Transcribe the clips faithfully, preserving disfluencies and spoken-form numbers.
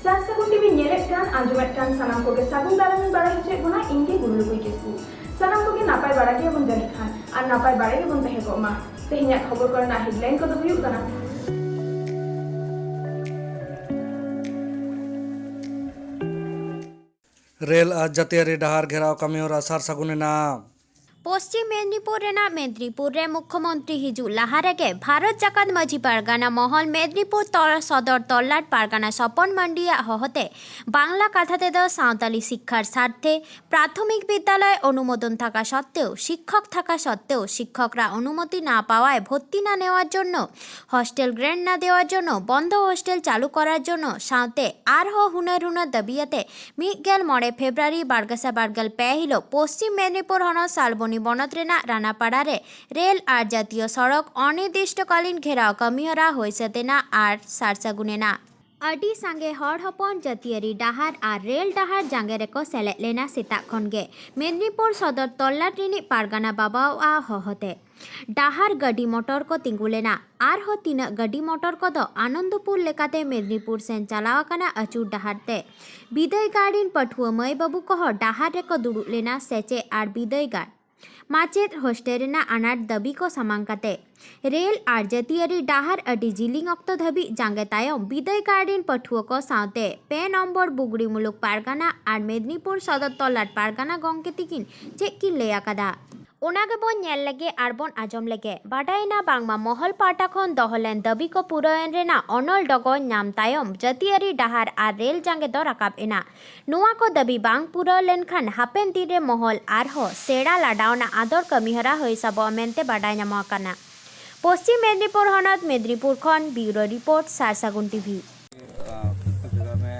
ᱥᱟᱨ ᱥᱟᱹᱜᱩᱱ ᱴᱤᱵᱷᱤ ᱧᱮᱞᱮᱫ ᱠᱟᱱ, ᱟᱸᱡᱚᱢᱮᱫ ᱠᱟᱱ ᱥᱟᱱᱟᱢ ᱠᱚᱜᱮ ᱥᱟᱹᱜᱩᱱ ᱫᱟᱨᱟᱢ ᱤᱧ ᱵᱟᱲᱟᱭ ᱦᱚᱪᱚᱭᱮᱫ ᱵᱚᱱᱟ, ᱤᱧ ᱜᱮ ᱜᱩᱨᱩ ᱞᱩᱠᱩᱭ ᱠᱤᱥᱠᱩ᱾ ᱥᱟᱱᱟᱢ ᱠᱚᱜᱮ ᱱᱟᱯᱟᱭ ᱵᱟᱲᱟ ᱜᱮᱭᱟᱵᱚᱱ ᱡᱟᱹᱱᱤᱡ ᱠᱷᱟᱱ, ᱟᱨ ᱱᱟᱯᱟᱭ ᱵᱟᱲᱟ ᱜᱮᱵᱚᱱ ᱛᱟᱦᱮᱸ ᱠᱚᱜ ᱢᱟ᱾ ᱛᱮᱦᱮᱧᱟᱜ ᱠᱷᱚᱵᱚᱨ ᱠᱚᱨᱮᱱᱟᱜ ᱦᱮᱰᱞᱟᱭᱤᱱ ᱠᱚᱫᱚ ᱦᱩᱭᱩᱜ ᱠᱟᱱᱟ᱾ ᱨᱮᱞ ᱟᱨ ᱡᱟᱹᱛᱤᱭᱟᱹᱨᱤ ᱰᱟᱦᱟᱨ ᱜᱷᱮᱨᱟᱣ ᱠᱟᱹᱢᱤᱦᱚᱨᱟ ᱥᱟᱨ ᱥᱟᱹᱜᱩᱱ ᱮᱱᱟ᱾ ᱯᱚᱥᱪᱤᱢ ᱢᱮᱫᱽᱱᱤᱯᱩᱨ ᱨᱮᱱᱟᱜ ᱢᱮᱫᱽᱱᱤᱯᱩᱨ ᱨᱮ ᱢᱩᱠᱷᱭᱚᱢᱚᱱᱛᱨᱤ ᱦᱤᱡᱩᱜ ᱞᱟᱦᱟ ᱨᱮᱜᱮ ᱵᱷᱟᱨᱚᱛ ᱡᱟᱠᱟᱛ ᱢᱟᱹᱡᱷᱤ ᱯᱟᱨᱜᱟᱱᱟ ᱢᱚᱦᱚᱞ ᱢᱮᱫᱽᱱᱤᱯᱩᱨ ᱛᱚᱞ ᱥᱚᱫᱚᱨ ᱛᱚᱞᱞᱟᱴ ᱯᱟᱨᱜᱟᱱᱟ ᱥᱚᱯᱚᱱ ᱢᱟᱱᱰᱤᱭᱟᱜ ᱦᱚᱦᱚᱛᱮ ᱵᱟᱝᱞᱟ ᱠᱟᱛᱷᱟ ᱛᱮᱫᱚ ᱥᱟᱶᱛᱟᱞᱤ ᱥᱤᱠᱠᱷᱟᱨ ᱥᱟᱨᱛᱷᱮ ᱯᱨᱟᱛᱷᱚᱢᱤᱠ ᱵᱤᱫᱽᱭᱟᱞᱚᱭ ᱚᱱᱩᱢᱳᱫᱚᱱ ᱛᱷᱟᱠᱟ ᱥᱚᱛᱛᱮᱣ, ᱥᱤᱠᱠᱷᱚᱠ ᱛᱷᱟᱠᱟ ᱥᱚᱛᱛᱮᱣ, ᱥᱤᱠᱠᱷᱚᱠ ᱨᱟ ᱚᱱᱩᱢᱚᱛᱤ ᱱᱟ ᱯᱟᱣᱟᱭ ᱵᱷᱚᱨᱛᱤ ᱱᱟ ᱱᱮᱣᱟᱨ ᱡᱚᱱᱱᱚ, ᱦᱚᱥᱴᱮᱞ ᱜᱨᱮᱱᱰ ᱱᱟ ᱫᱮᱣᱟᱨ ᱡᱚᱱᱱᱚ, ᱵᱚᱱᱫᱚ ᱦᱚᱥᱴᱮᱞ ᱪᱟᱞᱩ ᱠᱚᱨᱟᱨ ᱡᱚᱱᱱᱚ, ᱥᱟᱶᱛᱮ ᱟᱨᱦᱚᱸ ᱦᱩᱱᱟᱹᱨ ᱦᱩᱱᱟᱹᱨ ᱫᱟᱹᱵᱤ ᱟᱛᱮ ᱢᱤᱫ ᱜᱮᱞ ᱢᱚᱬᱮ ᱯᱷᱮᱵᱽᱨᱩᱣᱟᱨᱤ ᱵᱟᱨ ᱜᱮᱥᱟᱭ ᱵᱟᱨ ᱜᱮᱞ ᱯᱮ ᱦᱤᱞᱳᱜ ᱯᱚᱥᱪᱤᱢ ᱢᱮᱫᱽᱱᱤᱯᱩᱨ ᱦᱚᱱᱚᱛ ᱥᱟᱞᱵᱚᱱᱤ ᱵᱚᱱᱚᱛ ᱨᱮᱱᱟᱜ ᱨᱟᱱᱟᱯᱟᱲᱟ ᱨᱮ ᱨᱮᱞ ᱟᱨ ᱡᱟᱹᱛᱤᱭᱚ ᱥᱚᱲᱚᱠ ᱚᱱᱤᱨᱫᱤᱥᱴᱚᱠᱟᱞᱤᱱ ᱜᱷᱮᱨᱟᱣ ᱠᱟᱹᱢᱤᱦᱚᱨᱟ ᱦᱩᱭ ᱥᱟᱹᱛ ᱮᱱᱟ ᱟᱨ ᱥᱟᱨ ᱥᱟᱹᱜᱩᱱ ᱮᱱᱟ᱾ ᱟᱹᱰᱤ ᱥᱟᱸᱜᱮ ᱦᱚᱲ ᱦᱚᱯᱚᱱ ᱡᱟᱹᱛᱤᱭᱟᱹᱨᱤ ᱰᱟᱦᱟᱨ ᱟᱨ ᱨᱮᱞ ᱰᱟᱦᱟᱨ ᱡᱟᱸᱜᱮ ᱨᱮᱠᱚ ᱥᱮᱞᱮᱫ ᱞᱮᱱᱟ ᱥᱮᱛᱟᱜ ᱠᱷᱚᱱ ᱜᱮ ᱢᱮᱫᱽᱱᱤᱯᱩᱨ ᱥᱚᱫᱚᱨ ᱛᱚᱞᱞᱟᱴ ᱨᱤᱱᱤᱡ ᱯᱟᱨᱜᱟᱱᱟ ᱵᱟᱵᱟᱣᱟᱜ ᱦᱚᱦᱚᱛᱮ᱾ ᱰᱟᱦᱟᱨ ᱜᱟᱹᱰᱤ ᱢᱚᱴᱚᱨ ᱠᱚ ᱛᱤᱸᱜᱩ ᱞᱮᱱᱟ᱾ ᱟᱨᱦᱚᱸ ᱛᱤᱱᱟᱹᱜ ᱜᱟᱹᱰᱤ ᱢᱚᱴᱚᱨ ᱠᱚᱫᱚ ᱟᱱᱚᱱᱫᱚᱯᱩᱨ ᱞᱮᱠᱟᱛᱮ ᱢᱮᱫᱽᱱᱤᱯᱩᱨ ᱥᱮᱱ ᱪᱟᱞᱟᱣ ᱟᱠᱟᱱᱟ ᱟᱹᱪᱩᱨ ᱰᱟᱦᱟᱨ ᱛᱮ᱾ ᱵᱤᱫᱟᱹᱭᱜᱟᱲ ᱨᱤᱱ ᱯᱟᱹᱴᱷᱩᱣᱟᱹ ᱢᱟᱹᱭ ᱵᱟᱹᱵᱩ ᱠᱚᱦᱚᱸ ᱰᱟᱦᱟᱨ ᱨᱮᱠᱚ ᱫᱩᱲᱩᱵ ᱞᱮᱱᱟ᱾ ᱥᱮᱪᱮᱫ ᱟᱨ ᱵᱤᱫᱟᱹᱭᱜᱟᱲ ᱢᱟᱪᱮᱫ ᱦᱳᱥᱴᱮᱞ ᱨᱮᱱᱟᱜ ᱟᱱᱟᱴ ᱫᱟᱹᱵᱤ ᱠᱚ ᱥᱟᱢᱟᱝ ᱠᱟᱛᱮ᱾ ᱨᱮᱞ ᱟᱨ ᱡᱟᱹᱛᱤᱭᱟᱹᱨᱤ ᱰᱟᱦᱟᱨ ᱟᱹᱰᱤ ᱡᱤᱞᱤᱧ ᱚᱠᱛᱚ ᱫᱷᱟᱹᱵᱤᱡ ᱡᱟᱸᱜᱮ ᱛᱟᱭᱚᱢ, ᱵᱤᱫᱟᱹᱭᱜᱟᱲ ᱨᱤᱱ ᱯᱟᱹᱴᱷᱩᱣᱟᱹ ᱠᱚ ᱥᱟᱶᱛᱮ ᱯᱮ ᱱᱚᱢᱵᱚᱨ ᱵᱩᱜᱽᱲᱤ ᱢᱩᱞᱩᱠ ᱯᱟᱨᱜᱟᱱᱟ ᱟᱨ ᱢᱮᱫᱽᱱᱤᱯᱩᱨ ᱥᱚᱫᱚᱨ ᱛᱚᱞᱞᱟᱴ ᱯᱟᱨᱜᱟᱱᱟ ᱜᱚᱢᱠᱮ ᱛᱤᱠᱤᱱ ᱪᱮᱫ ᱠᱤᱱ ᱞᱟᱹᱭ ᱟᱠᱟᱫᱟ, ᱚᱱᱟ ᱜᱮᱵᱚᱱ ᱧᱮᱞ ᱞᱮᱜᱮ ᱟᱨ ᱵᱚᱱ ᱟᱸᱡᱚᱢ ᱞᱮᱜᱮ᱾ ᱵᱟᱰᱟᱭᱮᱱᱟ ᱵᱟᱝᱢᱟ ᱢᱚᱦᱚᱞ ᱯᱟᱦᱴᱟ ᱠᱷᱚᱱ ᱫᱚᱦᱚ ᱞᱮᱱ ᱫᱟᱹᱵᱤ ᱠᱚ ᱯᱩᱨᱟᱹᱣᱮᱱ ᱨᱮᱱᱟᱜ ᱚᱱᱚᱞ ᱰᱚᱜᱚᱨ ᱧᱟᱢ ᱛᱟᱭᱚᱢ ᱡᱟᱹᱛᱤᱭᱟᱹᱨᱤ ᱰᱟᱦᱟᱨ ᱟᱨ ᱨᱮᱞ ᱡᱟᱸᱜᱮ ᱫᱚ ᱨᱟᱠᱟᱵ ᱮᱱᱟ᱾ ᱱᱚᱣᱟ ᱠᱚ ᱫᱟᱹᱵᱤ ᱵᱟᱝ ᱯᱩᱨᱟᱹᱣ ᱞᱮᱱᱠᱷᱟᱱ ᱦᱟᱯᱮᱱ ᱫᱤᱱ ᱨᱮ ᱢᱚᱦᱚᱞ ᱟᱨᱦᱚᱸ ᱥᱮᱬᱟ ᱞᱟᱰᱟᱣᱱᱟ ᱟᱫᱚᱨ ᱠᱟᱹᱢᱤᱦᱚᱨᱟ ᱦᱩᱭ ᱥᱟᱵᱚᱜᱼᱟ ᱢᱮᱱᱛᱮ ᱵᱟᱰᱟᱭ ᱧᱟᱢᱚᱜ ᱠᱟᱱᱟ᱾ ᱯᱚᱥᱪᱤᱢ ᱢᱮᱫᱽᱱᱤᱯᱩᱨ ᱦᱚᱱᱚᱛ ᱢᱮᱫᱽᱱᱤᱯᱩᱨ ᱠᱷᱚᱱ ᱵᱤᱭᱩᱨᱳ ᱨᱤᱯᱳᱨᱴ, ᱥᱟᱨ ᱥᱟᱹᱜᱩᱱ ᱴᱤᱵᱷᱤ᱾ अ, कुछ जगह में,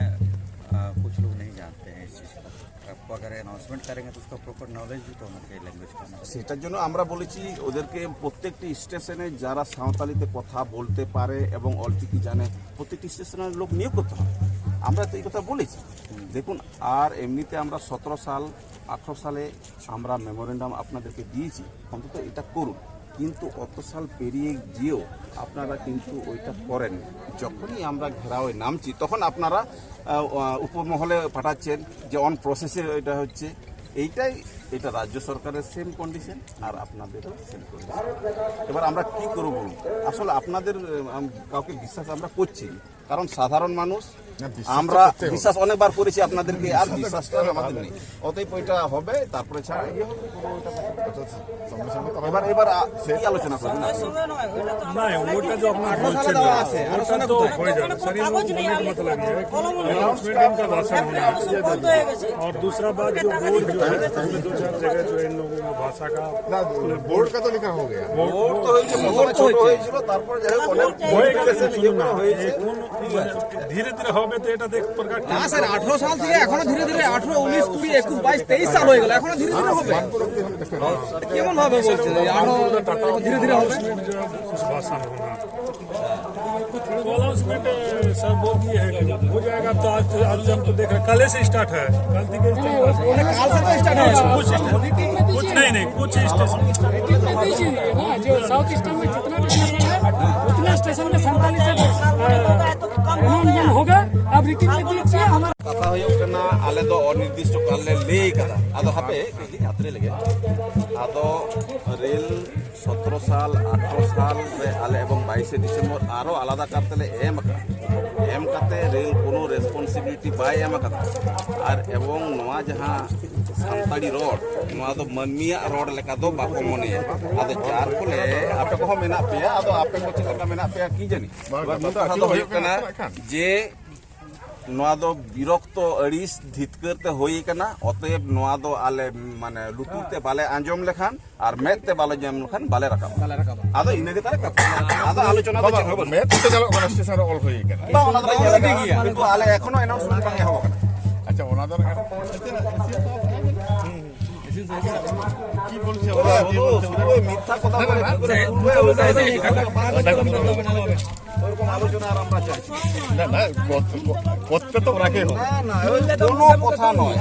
अ, कुछ लोग नहीं जानते हैं इस चीज़ को। आपको अगर अनाउंसमेंट करेंगे तो उसका प्रॉपर नॉलेज भी तो होना चाहिए लैंग्वेज का ना। সেটার জন্য আমরা বলেছি ওদেরকে প্রত্যেকটি স্টেশনে যারা সাঁওতালিতে কথা বলতে পারে এবং অলচিকি জানে, প্রত্যেকটি স্টেশনের লোক নিয়োগ করতে হবে। আমরা তো এই কথা বলেছি। দেখুন, আর এমনিতে আমরা সতেরো সাল, আঠারো সালে আমরা মেমোরেন্ডাম আপনাদেরকে দিয়েছি, অন্তত এটা করুন। কিন্তু অত সাল পেরিয়ে গিয়েও আপনারা কিন্তু ওইটা করেন। যখনই আমরা ঘেরাওয়ে নামছি, তখন আপনারা আহ, আহ, উপমহলে পাঠাচ্ছেন যে অন প্রসেসে এটা হচ্ছে। এইটাই, এটা রাজ্য সরকারের সেম কন্ডিশন আর আপনাদেরও সেম কন্ডিশন। এবার আমরা কি করব বলুন? আসলে আপনাদের আহ, আম- কাউকে বিশ্বাস আমরা করছি না। কারণ সাধারণ মানুষ, আমরা বিশ্বাস অনেকবার করেছি আপনাদেরকে, আর বিশ্বাসটা আমাদের নেই। অতএব ওইটা হবে, তারপরে ছাড়া ইয়ে হবে, কোনো ওইটা। এবার এবার আ- কি আলোচনা করবেন? नहीं, वो तो जो अपना बोलते हैं, वो तो हो जाएगा। सर, इन लोगों को बोलने का मतलब ये है कि अनाउंसमेंट इनका भाषण होना है। और दूसरा बात, जो बोर्ड जो है, इसमें दो चार जगह जो है, इन लोगों को भाषा का না, বোর্ড কা তো লেখা হয়ে গেছে। ভোট তো হয়েছে, প্রথমে ছোট হয়েছিল, তারপরে যাই হোক অনেক वही का सुनना है। ये कौन धीरे धीरे হবে তো এটা দেখ প্রকাশ। না স্যার, আঠারো সাল থেকে এখনো ধীরে ধীরে, আঠারো, উনিশ, কুড়ি, একুশ, বাইশ, তেইশ সাল হয়ে গেল, এখনো ধীরে ধীরে হবে। কেমন ভাবে বলছে যে আঠারো ধীরে ধীরে হবে? कुछ भाषण होना। अनाउंसमेंट सर बोल दिए हैं कि हो जाएगा। तो आज आज से हम तो देख रहे हैं, कल से स्टार्ट है। कल थी কাল থেকে স্টার্ট হয়েছে। कुछ कुछ नहीं नहीं कुछ स्टेशन रीटिंग में दीजिए ना, जो साउथ ईस्टर्न में जितना भी स्टेशन है, उतने स्टेशन में सैंतालीस से अनाउंसमेंट होगा। अब रीटिंग में दीजिए हमारा ᱠᱟᱛᱷᱟ ᱦᱩᱭᱩᱜ ᱠᱟᱱᱟ, ᱟᱞᱮ ᱫᱚ ᱚᱱᱤᱨᱫᱤᱥᱴᱚ ᱠᱟᱞ ᱞᱮ ᱞᱟᱹᱭ ᱠᱟᱫᱟ᱾ ᱟᱫᱚ ᱦᱟᱯᱮ ᱠᱟᱹᱡ ᱞᱤᱧ ᱟᱛᱨᱮ ᱞᱮᱜᱮ᱾ ᱟᱫᱚ ᱨᱮᱞ ᱥᱚᱛᱨᱚ ᱥᱟᱞ, ᱟᱴᱷᱨᱚ ᱥᱟᱞ ᱨᱮ ᱟᱞᱮ ᱮᱵᱚᱝ ᱵᱟᱭᱤᱥᱮ ᱰᱤᱥᱮᱢᱵᱚᱨ ᱟᱨᱚ ᱟᱞᱟᱫᱟ ᱠᱟᱨ ᱛᱮᱞᱮ ᱮᱢ ᱟᱠᱟᱫᱟ᱾ ᱮᱢ ᱠᱟᱛᱮ ᱨᱮᱞ ᱠᱳᱱᱳ ᱨᱮᱥᱯᱚᱱᱥᱤᱵᱤᱞᱤᱴᱤ ᱵᱟᱭ ᱮᱢ ᱟᱠᱟᱫᱟ᱾ ᱟᱨ ᱮᱵᱚᱝ ᱱᱚᱣᱟ ᱡᱟᱦᱟᱸ ᱥᱟᱱᱛᱟᱲᱤ ᱨᱚᱲ, ᱱᱚᱣᱟ ᱫᱚ ᱢᱟᱹᱱᱢᱤᱭᱟᱜ ᱨᱚᱲ ᱞᱮᱠᱟ ᱫᱚ ᱵᱟᱠᱚ ᱢᱚᱱᱮᱭᱟ᱾ ᱟᱫᱚ ᱡᱟᱨ ᱯᱷᱚᱞᱮ ᱟᱯᱮ ᱠᱚᱦᱚᱸ ᱢᱮᱱᱟᱜ ᱯᱮᱭᱟ, ᱟᱫᱚ ᱟᱯᱮ ᱠᱚ ᱪᱮᱫ ᱞᱮᱠᱟ ᱢᱮᱱᱟᱜ ᱯᱮᱭᱟ ᱠᱤ ᱡᱟᱹᱱᱤ᱾ ᱠᱟᱛᱷᱟ ᱫᱚ ᱦᱩᱭᱩᱜ ᱠᱟᱱᱟ ᱡᱮ ᱱᱚᱣᱟ ᱫᱚ ᱵᱤᱨᱚᱠᱛᱚ ᱟᱹᱲᱤᱥ ᱫᱷᱤᱛᱠᱟᱹᱨ ᱛᱮ ᱦᱩᱭ ᱟᱠᱟᱱᱟ᱾ ᱚᱛᱚᱮᱵ ᱱᱚᱣᱟ ᱫᱚ ᱟᱞᱮ ᱢᱟᱱᱮ ᱞᱩᱛᱩᱨ ᱛᱮ ᱵᱟᱞᱮ ᱟᱸᱡᱚᱢ ᱞᱮᱠᱷᱟᱱ ᱟᱨ ᱢᱮᱫ ᱛᱮ ᱵᱟᱞᱮ ᱧᱟᱢ ᱞᱮᱠᱷᱟᱱ ᱵᱟᱞᱮ ᱨᱟᱠᱟᱵᱟ᱾ ᱟᱫᱚ ᱤᱱᱟᱹ ᱜᱮ ᱛᱟᱞᱮ ᱠᱟᱛᱷᱟ᱾ ᱟᱫᱚ ᱟᱞᱳᱪᱚᱱᱟ ᱫᱚ ᱪᱮᱫ ᱦᱚᱸ ᱵᱟᱹᱱᱩᱜ᱾ ᱢᱮᱫ ᱛᱮ ᱧᱮᱞᱚᱜ ᱠᱟᱱᱟ ᱥᱴᱮᱥᱚᱱ ᱨᱮ ᱚᱞ ᱦᱩᱭ ᱟᱠᱟᱱᱟ᱾ ᱵᱟᱝ, ᱚᱱᱟ ᱫᱚ ᱵᱟᱝ ᱧᱮᱞ ᱟᱠᱟᱱᱟ, ᱠᱤᱱᱛᱩ ᱟᱞᱮ ᱮᱠᱷᱚᱱᱳ ᱮᱱᱟᱣᱩᱱᱥᱢᱮᱱᱴ ᱵᱟᱝ ᱮᱦᱚᱵ ᱟᱠᱟᱱᱟ᱾ ᱟᱪᱪᱷᱟ, ᱚᱱᱟ ᱫᱚ শুধু শুধু ওই মিথ্যা কথা বলে কি করে তুলবে, ওইটা হচ্ছে ওরকম আলোচনা আর আমরা চাই না। না, না, করতে তো ওনাকে হবে। না, না, ওই কোনো কথা নয়।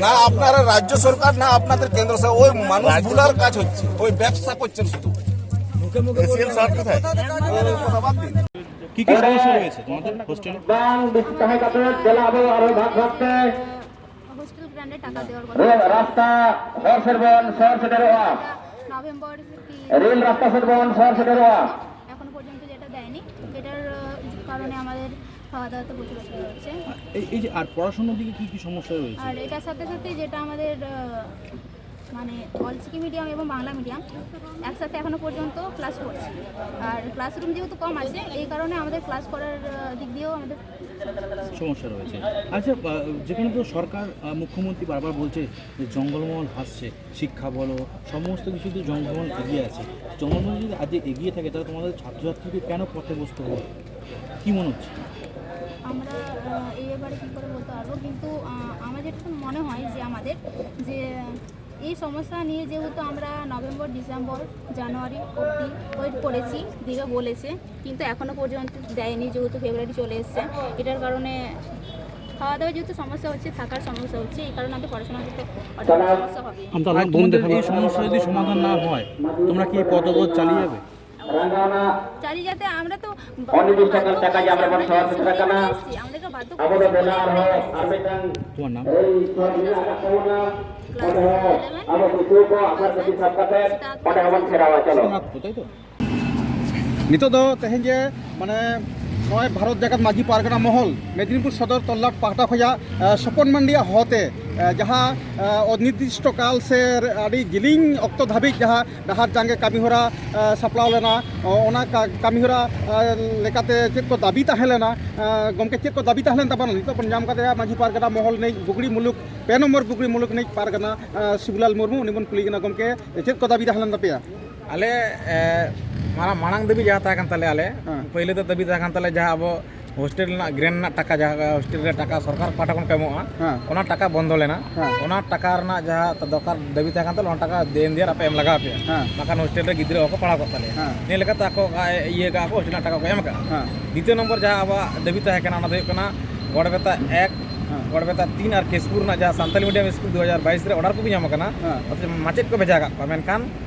না আপনারা রাজ্য সরকার, না আপনাদের কেন্দ্র সরকার, ওই মানুষ ভুলার কাজ হচ্ছে, ওই ব্যবসা করছেন শুধু। এসিএল স্যার কোথায়? কি কি সমস্যা রয়েছে তোমাদের হোস্টেলে? ᱵᱟᱝ ᱵᱮᱥ ᱛᱟᱦᱮᱸ ᱠᱟᱛᱮ ᱫᱮᱞᱟ ᱟᱵᱚ ᱟᱨᱚ ᱵᱷᱟᱜᱽ ᱵᱷᱟᱜᱽ ᱛᱮ ᱦᱳᱥᱴᱮᱞ ᱜᱨᱟᱱᱴ ᱨᱮ ᱴᱟᱠᱟ ᱫᱮᱣᱟর কথা। ᱨᱮᱞ ᱨᱟᱥᱛᱟ ᱦᱚᱨ ᱥᱮᱫ ᱵᱚᱱ ᱥᱚᱦᱚᱨ ᱥᱮᱴᱮᱨᱚᱜᱼᱟ᱾ নভেম্বর কি রেল রাস্তা সেট বন শহর সেটেরোয়া। এখনো পর্যন্ত যেটা দেয়নি, এটার আহ, কারণে আমাদের খাওয়া দাওয়াতে প্রচুর অসুবিধা হচ্ছে। এই এই যে আর পড়াশোনার দিকে কি কি সমস্যা রয়েছে? আর এটার সাথে সাথে যেটা আমাদের আহ, মানে অলচিকি মিডিয়াম এবং বাংলা মিডিয়াম একসাথে এখনো পর্যন্ত ক্লাস করছে। আর ক্লাসরুম যেহেতু কম আছে, এই কারণে আমাদের ক্লাস করার আহ, দিক দিয়েও আমাদের সমস্যা রয়েছে। আচ্ছা, আহ, যেখানে তো সরকার, আহ, মুখ্যমন্ত্রী বারবার বলছে যে জঙ্গলমহল হাসছে, শিক্ষা বলো, সমস্ত কিছুতে জঙ্গলমহল এগিয়ে আছে। জঙ্গলমহল যদি আজ এগিয়ে থাকে, তাহলে তোমাদের ছাত্রছাত্রীদের কেন পথভ্রষ্ট হবে? কি মনে হচ্ছে? আমরা আহ, এই ব্যাপারে কী করে বলতে পারবো, কিন্তু আহ, আমার যেটুকু মনে হয় যে আমাদের যে এই সমস্যা নিয়ে যেহেতু আমরা নভেম্বর, ডিসেম্বর, জানুয়ারি অবধি ওয়েট করেছি, দিবে বলেছে, কিন্তু এখনও পর্যন্ত দেয়নি। যেহেতু ফেব্রুয়ারি চলে এসছে, এটার কারণে খাওয়া দাওয়া যেহেতু সমস্যা হচ্ছে, থাকার সমস্যা হচ্ছে, এই কারণে আমাদের পড়াশোনা করতে অনেক সমস্যা হবে। আর তোমাদের এই সমস্যা যদি সমাধান না হয়, তোমরা কি এই পথ অবরোধ চালিয়ে যাবে? চালিয়ে যাতে আমরা তো অনির্দিষ্টকাল টাকা যে আমরা বর্তমানে সভাপতি থাকা না, এসেছি, আমাদেরকে বাধ্য আবু করছে। বেলা আর হয়, আর মিটাং তোমার নাম? এই সব নিয়ে আগে পাবো না। Class eleven. আবু কিছু কো আপনার কাছে সব কাছে, সেটা ওটা আমার ছেড়া হওয়া, চলো। সোনাথ, তাই তো? ᱱᱤᱛᱚᱜ ᱫᱚ ᱛᱮᱦᱮᱧ ᱡᱮ ᱢᱟᱱᱮ ᱱᱚᱜᱼᱚᱭ ᱵᱷᱟᱨᱚᱛ ᱡᱟᱠᱟᱛ ᱢᱟᱹᱡᱷᱤ ᱯᱟᱨᱜᱟᱱᱟ ᱢᱚᱦᱚᱞ ᱢᱮᱫᱽᱱᱤᱯᱩᱨ ᱥᱚᱫᱚᱨ ᱛᱚᱞᱞᱟᱴ ᱯᱟᱦᱴᱟ ᱠᱷᱚᱱᱟᱜ, ᱮ, ᱥᱚᱯᱚᱱ ᱢᱟᱱᱰᱤᱭᱟᱜ ᱦᱚᱦᱚᱛᱮ, ᱮ, ᱡᱟᱦᱟᱸ, ᱮ, ᱚᱱᱤᱨᱫᱤᱥᱴᱚ ᱠᱟᱞ ᱥᱮ ᱟᱹᱰᱤ ᱡᱤᱞᱤᱧ ᱚᱠᱛᱚ ᱫᱷᱟᱹᱵᱤᱡ ᱡᱟᱦᱟᱸ ᱰᱟᱦᱟᱨ ᱡᱟᱸᱜᱮ ᱠᱟᱹᱢᱤᱦᱚᱨᱟ, ᱮ, ᱥᱟᱯᱲᱟᱣ ᱞᱮᱱᱟ, ᱚ-, ᱚᱱᱟ ᱠᱟ-, ᱠᱟᱹᱢᱤᱦᱚᱨᱟ, ᱮ, ᱞᱮᱠᱟᱛᱮ ᱪᱮᱫ ᱠᱚ ᱫᱟᱹᱵᱤ ᱛᱟᱦᱮᱸ ᱞᱮᱱᱟ, ᱮ, ᱜᱚᱢᱠᱮ, ᱪᱮᱫ ᱠᱚ ᱫᱟᱹᱵᱤ ᱛᱟᱦᱮᱸ ᱞᱮᱱ ᱛᱟᱵᱚᱱᱟ? ᱱᱤᱛᱚᱜ ᱵᱚᱱ ᱧᱟᱢ ᱠᱟᱫᱮᱭᱟ ᱢᱟᱹᱡᱷᱤ ᱯᱟᱨᱜᱟᱱᱟ ᱢᱚᱦᱚᱞ ᱨᱤᱱᱤᱡ ᱵᱩᱜᱲᱤ ᱢᱩᱞᱩᱠ, ᱯᱮ ᱱᱚᱢᱵᱚᱨ ᱵᱩᱜᱲᱤ ᱢᱩᱞᱩᱠ ᱨᱤᱱᱤᱡ ᱯᱟᱨᱜᱟᱱᱟ, ᱮ, ᱥᱤᱵᱩᱞᱟᱞ ᱢᱩᱨᱢᱩ, ᱩᱱᱤ ᱵᱚᱱ ᱠᱩᱞᱤ ᱠᱟᱱᱟ᱾ ᱜᱚᱢᱠᱮ, ᱪᱮᱫ ᱠᱚ ᱫᱟᱹᱵᱤ ᱛᱟᱦᱮᱸ ᱞᱮᱱ ᱛᱟᱯᱮᱭᱟ? ᱟᱞᱮ, ᱮ, ᱢᱟᱨᱟᱝ, ᱢᱟᱲᱟᱝ ᱫᱟᱹᱵᱤ ᱡᱟᱦᱟᱸ ᱛᱟᱦᱮᱸ ᱠᱟᱱ ᱛᱟᱞᱮᱭᱟ ᱟᱞᱮ, ᱦᱮᱸ᱾ ᱯᱟᱹᱭᱞᱟᱹ ᱫᱚ ᱫᱟᱹᱵᱤ ᱛᱟᱦᱮᱸ ᱠᱟᱱ ᱛᱟᱞᱮᱭᱟ ᱡᱟᱦᱟᱸ ᱟᱵᱚ ᱦᱳᱥᱴᱮᱞ ᱨᱮᱱᱟᱜ ᱜᱨᱮᱱ ᱨᱮᱱᱟᱜ ᱴᱟᱠᱟ, ᱡᱟᱦᱟᱸ ᱦᱳᱥᱴᱮᱞ ᱨᱮ ᱴᱟᱠᱟ ᱥᱚᱨᱠᱟᱨ ᱯᱟᱦᱴᱟ ᱠᱷᱚᱱ ᱠᱚ ᱮᱢᱚᱜᱼᱟ, ᱦᱮᱸ᱾ ᱚᱱᱟ ᱴᱟᱠᱟ ᱵᱚᱱᱫᱚ ᱞᱮᱱᱟ᱾ ᱦᱮᱸ᱾ ᱚᱱᱟ ᱴᱟᱠᱟ ᱨᱮᱱᱟᱜ ᱡᱟᱦᱟᱸ ᱫᱚᱨᱠᱟᱨ ᱫᱟᱹᱵᱤ ᱛᱟᱦᱮᱸ ᱠᱟᱱ ᱛᱟᱞᱮᱭᱟ, ᱚᱱᱟ ᱴᱟᱠᱟ ᱫᱮᱱ ᱫᱤᱭᱟᱨ ᱟᱯᱮ ᱮᱢ ᱞᱟᱜᱟᱣ ᱯᱮᱭᱟ᱾ ᱦᱮᱸ᱾ ᱵᱟᱠᱷᱟᱱ ᱦᱳᱥᱴᱮᱞ ᱨᱮ ᱜᱤᱫᱽᱨᱟᱹ ᱵᱟᱠᱚ ᱯᱟᱲᱦᱟᱣ ᱠᱚᱜ ᱛᱟᱞᱮᱭᱟ᱾ ᱦᱮᱸ᱾ ᱱᱤᱭᱟᱹ ᱞᱮᱠᱟᱛᱮ ᱟᱠᱚ ᱤᱭᱟᱹ ᱠᱟᱜᱼᱟ ᱠᱚ, ᱦᱳᱥᱴᱮᱞ ᱨᱮᱱᱟᱜ ᱴᱟᱠᱟ ᱠᱚ ᱮᱢ ᱠᱟᱜᱼᱟ᱾ ᱦᱮᱸ᱾ ᱫᱤᱛᱤᱭᱚ ᱱᱚᱢᱵᱚᱨ ᱡᱟᱦᱟᱸ ᱟᱵᱚᱣᱟᱜ ᱫᱟᱹᱵᱤ ᱛᱟᱦᱮᱸ ᱠᱟᱱᱟ, ᱚᱱᱟ ᱫᱚ ᱦᱩᱭᱩᱜ ᱠᱟᱱᱟ ᱜᱚᱲᱵᱮᱛᱟ ᱮᱠ, ᱦᱮᱸ᱾ ᱜᱚᱲᱵᱮᱛᱟ ᱛᱤᱱ ᱟᱨ ᱠᱮᱥᱯᱩᱨ ᱨᱮᱱᱟᱜ ᱡᱟᱦᱟᱸ ᱥᱟᱱᱛᱟᱞᱤ ᱢᱤᱰᱤᱭᱟᱢ ᱥᱠᱩᱞ ᱫᱩ ᱦᱟᱡᱟᱨ ᱵᱟᱭᱤᱥ ᱨᱮ ᱚᱰᱟᱨ ᱠᱚᱯᱤ ᱧᱟᱢ ᱟᱠᱟᱱᱟ, ᱦᱮᱸ᱾ ᱚᱛᱷᱚᱪᱚ ᱢᱟᱪᱮᱫ ᱠᱚ ᱵᱷᱮᱡᱟ ᱠᱟᱜ ᱠᱚᱣᱟ, ᱢᱮᱱᱠᱷᱟᱱ